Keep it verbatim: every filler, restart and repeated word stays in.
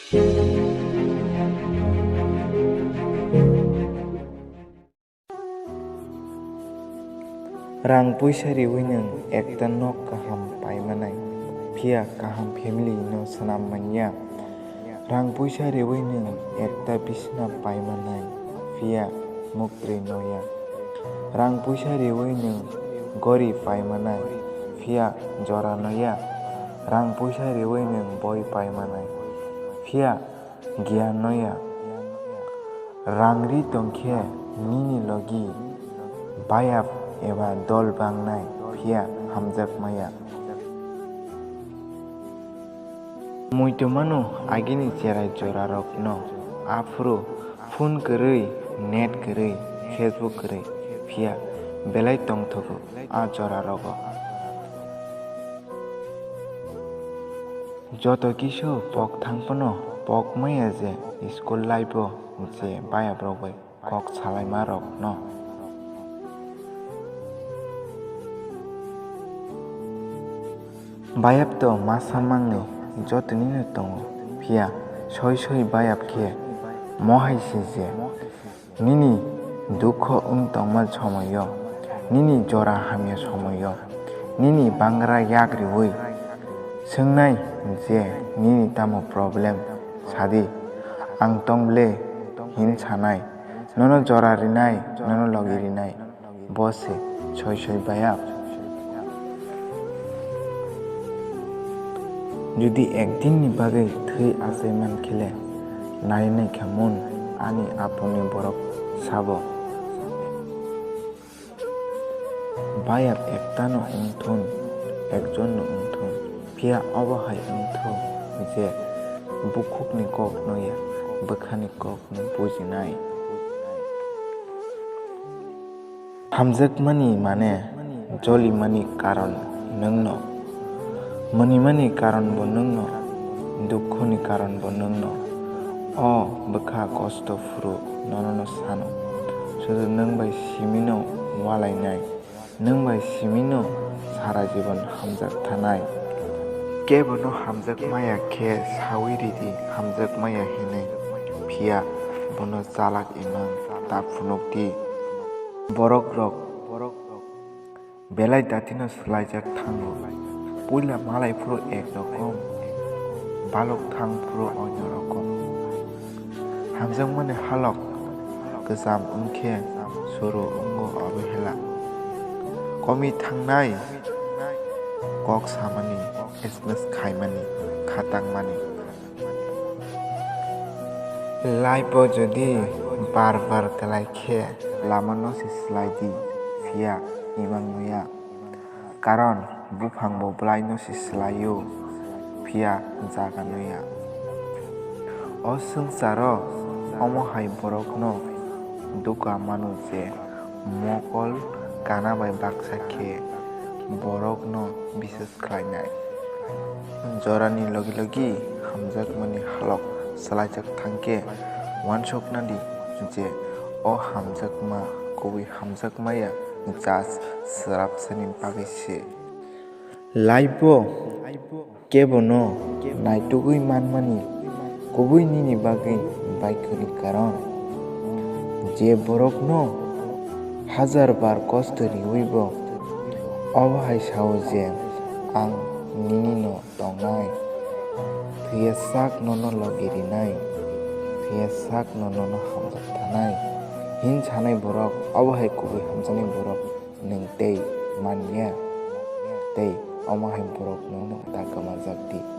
Rang puisa riwi nwng ekta nok kaham paimanai, phiya kaham family no swnam manya. Rang puisa riwi nwng ekta bisna paimanai, phiya muktwi noya. Rang puisa riwi nwng gori paimanai, phiya jora noya. Rang puisa riwi nwng boi paimanai, phiya giyan noya. Rang ri tongkhe nini logi bayap eba dol bangnai, phiya hamjak maya. Muitu mano agini cherai jorarokno, aphuru phone kwrwi, net kwrwi, Facebook kwrwi, phiya belai tongthogo a jorarogo. Joto kisu pok thang phano pok maya je school life o je bayaprok bai kok salaima rok no. Bayap to masa mangni jotoni no tongo, phiya soi soi bayap khe mohai se je nini dukho wng tongma somoyo, nini jora hamya somoyo, nini bangra yak riwi swngnai je nini tamo problem sadi, ang tong ble hin sanai. Nono jora rinai, nono logi rinai, bo se soi soi bayap. Jodi ekdin ni bagwi thwi achai man khele, nai nai kha mun ani apuni borok sabo. Bayap ektano wngthun, ekjonno wngthun, phiya obo hai wngthun je bukhukni kokno ya bwkhani kokno bujinai. Hamjakmani mane jolimani karon nwngno, mwnimani karonbo nwngno, dukhoni karonbo nwngno. O bwkha kosto phuru nono sano, sudu nwng bai simino walainai, nwng bai simino sara jibon hamjak thanai. Kebono hamjak maya khe sawi ridi hamjak maya hinwi, phiya bono chalak imang ta phunukdi. Borok rok belai datino swlaijak thango. Puila malai phuru ek rokom, balok thang phuru onyo rokom. Hamjakmani halok kwcham wngkhe suru wngo obwhela. Komi thangnai kok samani, S M S khaimani, khatangmani. Life o jodi bar bar kwlai khe lama no se swlai di, phiya imang nuya. Karon buphang bo bwlai no se swlai o, phiya jaga nuya. O swngcharo omo hai borok no duka mano je mokol kana bai baksa khe borok no bises khlainai. Jorani logi logi hamjakmani halok swlaijak thangkhe, uansukna di je o hamjakma kubui hamjakmaya just swrapsani bagwi se. Life o kebono naitugwi manmani kubui nini bagwi baikwrwi karon. Je borokno hajar bar kosto riwibo obo hai sao je, "Ang ninino tongnai, thwiya sak nono logi rinai, thwiya sak nono hamjak thanai," hin sanai borok obo hai kubui hamjaknai borok nwng tei manya, tei omo hai borok nwng ta kwmajak di.